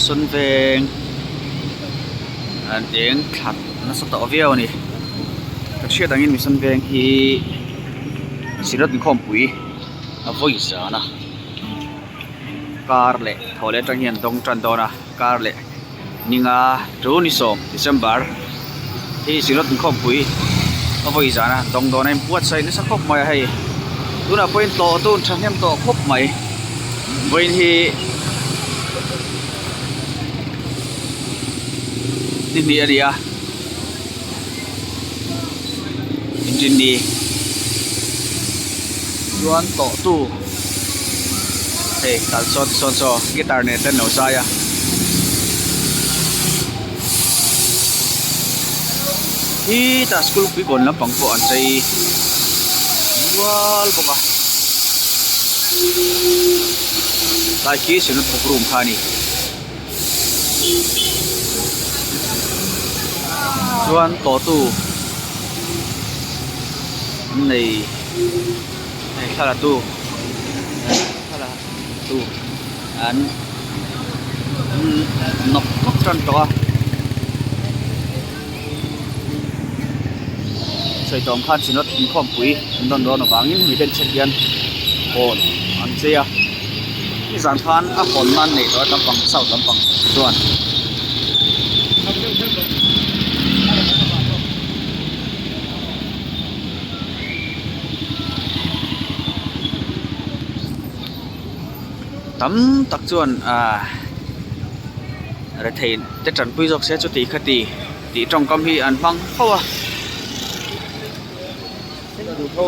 Mission veng an eng thla nasa tawh viau a ni ka hriat angin Mission veng hi Synod inkhawmpui a vawi zan a kar leh thaw leh atang hian dawng tan dawn a kar leh ninga chu ni sawm December hi Synod inkhawmpui a vawi zan a dawng dawn a inbuatsaih nasa khawp mai a hei tunah pawhin tlawh tun thahnem tawh khawp mai vawiin hi ni hnih a ni a inrinni chuan tawh tu hei kal sawn sawn saw guitar nen te an lo zai a. Khitah school pui kawn lampang pawh an chei mual bawk a tlai khi synod book room kha a ni chuan tawhtu an nei hei thla la tu thla la tu an nawk nawk tan tawh a sawi tawng khan synod inkhawmpui an rawn dawn avangin hemi den chhek hian kawn an chei a nizan khan a hawn nan nei tawh a lampang south lampang chuan. Tam tak chuan ahh rethei te tanpui zawk se chuti khati tih tawngkam hi an hmang fo a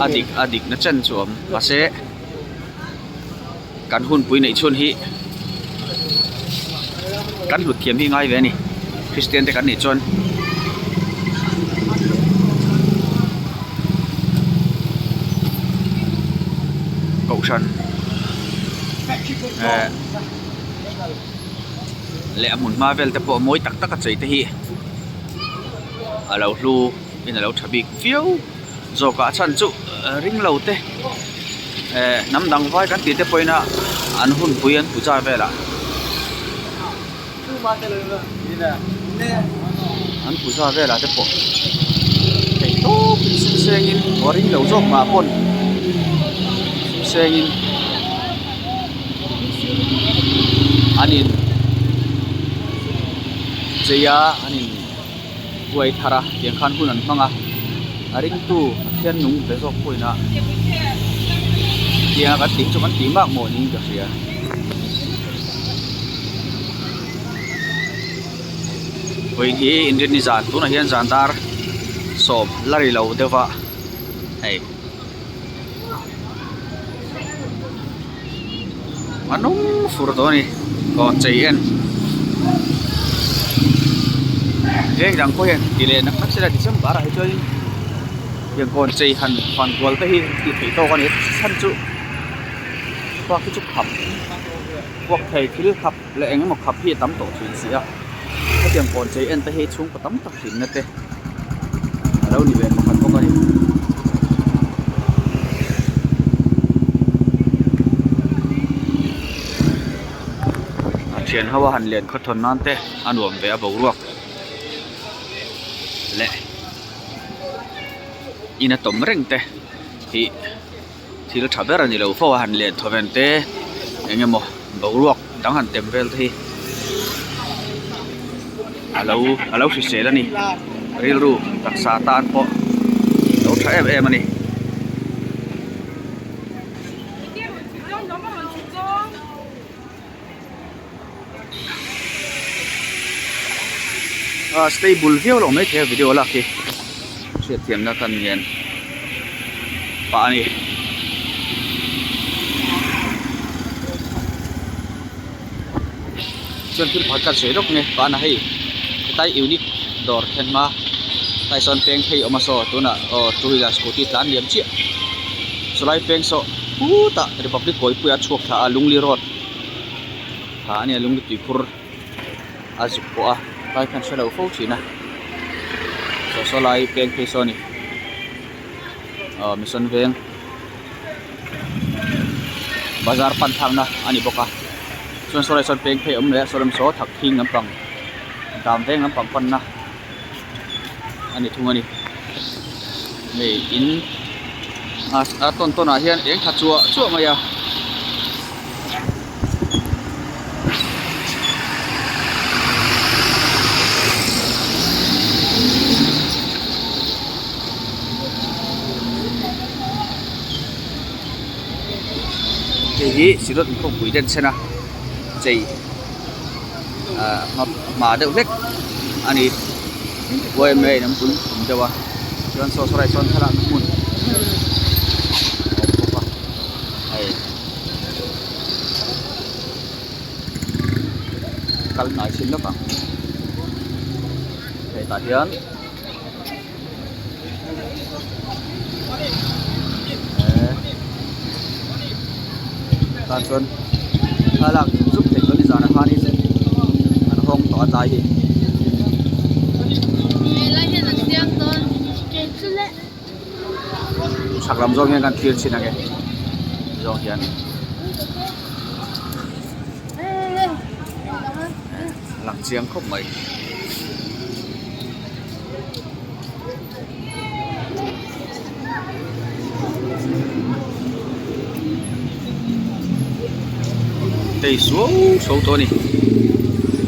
a dik a dik na chen chu a awm mahse kan hunpui neih chhun hi kan hlut thiam hi ngai ve a ni Kristian te kan nih chuan. Kohhran eh leh a hmun hma vel te pawh mawi tak tak a chei te hi a lo hlu in a lo tha bik viau zawk a a chhan chu ring lo te eh hnam dang vai kan tih te pawhin a an hunpui an puja velah an puja velah te pawh theih tawp in sum sengin aw ring lo zawk mah pawn sum sengin an in chei a an in huai thar a tiang khan hun an hmang a a ringtu Pathian nung ve zawk pawhin a tianga kan tih chu kan tih mak maw niin ka hria. Vawiin hi inrinni zan tunah hian zan dar sawm la ri lo deuh va hei a nung fur tawh a ni kawn chei en veng dang pawh hian ti leh nak nak sela December ah hi chuanin tiang kawn chei han fan kual te hi tih theih tawk a ni chhan chu chhuak hi chu khap puak thei thil khap leh eng emaw khap hi a tam tawh thin si a hetiang kawn chei en te hi chhungkaw tam tak hlimna te a lo ni ve pakhat bawk a ni. A thian ho a han len khawthawn nan te a nuam ve a boruak leh in a tawm reng te hi thil tha ber a ni lo fo a han len thaw ven te eng emaw boruak dang han tem vel te hi a lo a lo hrisel a ni rilru taksa tan pawh a lo tha em em a ni. Ah stable viau lo maithei a video lak hi hriatthiamna kan ngen pah a ni. Chuan thil pakhat ka sawi lawk nge pana hei hetlai unique dawr thlen hma tlai sawn peng phei a awm a saw tunah aw two wheeler scooty tlan liam chiah sawlai peng saw khutah republic kawipui a chhuak thla a lungli road tha a nia lungli tuikhur a zuk pawh a tlai khan hre lo fo thin a saw sawlai peng phei saw a ni aw mission veng bazar pan thlakna a ni bawk a. Chuan saw lai sawn peng phei a awm leh a saw lam saw thakthing lampang dam veng lampang panna a ni thung a ni. Hei in a tawn tawn ah hian eng tha chuah chuah mai a. Hei hi Synod inkhawmpui den chhen a chei ah hma deuh hlek a ni yma in an pun tum deuh a chuan saw sawlai sawn thlalakna hmun a awm bawk a hei kal hnai chin lawk ang hetah hian. Tah chuan thlalak zuk zuk theih chuan nizanah khanin an hawng tawh a tlai hi. Chhak lam zawng hian kan thlir chhin ange zawng hian a lang chiang khawp mai. Tei suau suau tawh a ni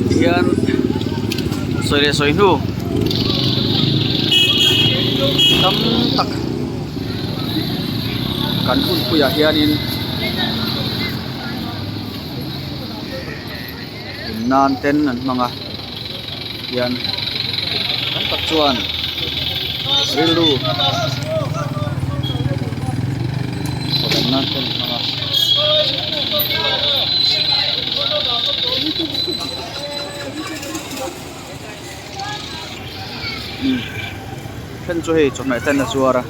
tihian sawi leh sawi hnu tam tak kan hunpuiah hianin in nan ten an hmang a hian tam tak chuan rilru thawven nan te an hmang a. Then chu hei chawhmeh ten a zuar a.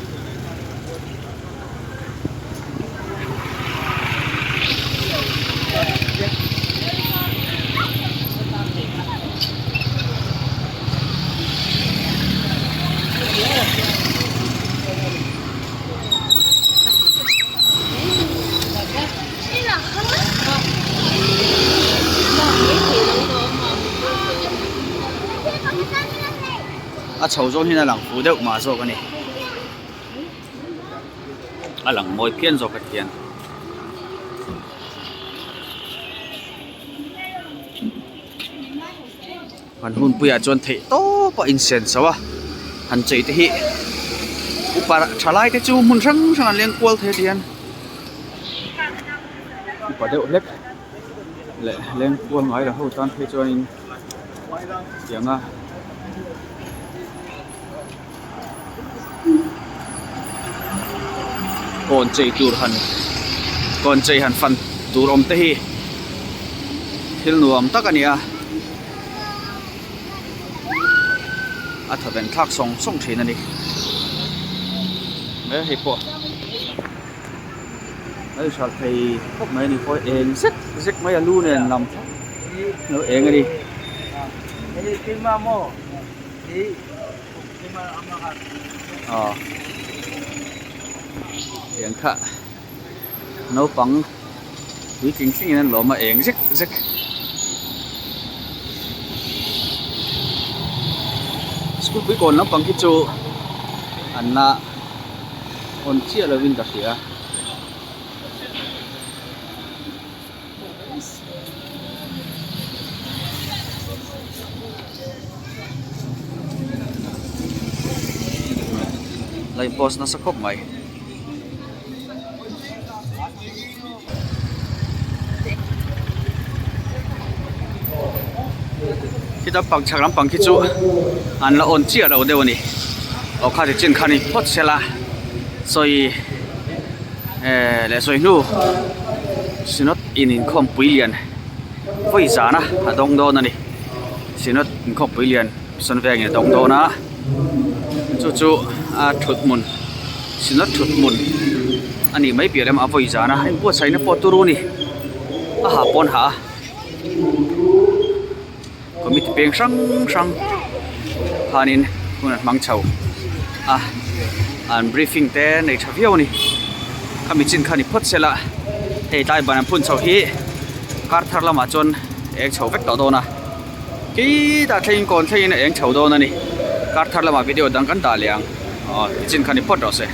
A chho zawng hian a lang fuh deuh mah zawk a ni. A lang mawi phian zawk a tihian. Kan hunpuiah chuan theih tawp a insen chho a han chei te hi upa thalai te chu hmun hrang hrang an leng kual thei a tihian upa deuh hlek leh leng kual ngai lo ho tan phei chuanin tiang a. Kawn chei tur han kawn chei han fan tur awm te hi thil nuam tak a ni a a thawven thlak sawng sawng thin a ni he hei pawh a inhralh thei khawp mai a ni pawh eng zek zek mai a lu nen lam lo eng a ni. Aw eng kha naupang puitling thlengin an lawm a eng zek zek school pui kawn lampang khi chu an la hawn chiah lovin ka hria. Light post nasa khawp mai. Khita pang chhak lampang khi chu an la on chiah lo deuh a ni. Aw kha ti chin kha ni phawt sela sawi. Eh leh sawi hnu Synod in inkhawmpui lian vawi zana a dawng dawn a ni Synod inkhawmpui lian sawn vengin a dawng dawn a chu chu a thut hmun Synod thut hmun a nih mai piah lamah a vawi zana a inbuatsaihna pawh turu a ni a ha pawn ha a committee peng hrang hrang khanin hun an hmang chho a an briefing te nei tha viau a ni khami chin kha ni phawt se la hei tlai ban an phun chho hi. Kar thar lamah chuan eng chho vek tawh dawn a, khitah thlengin kawn thlengin a eng chho dawn a ni. Kar thar lamah video dang kan dah leh ang, aw tichin kha ni phawt rawh se.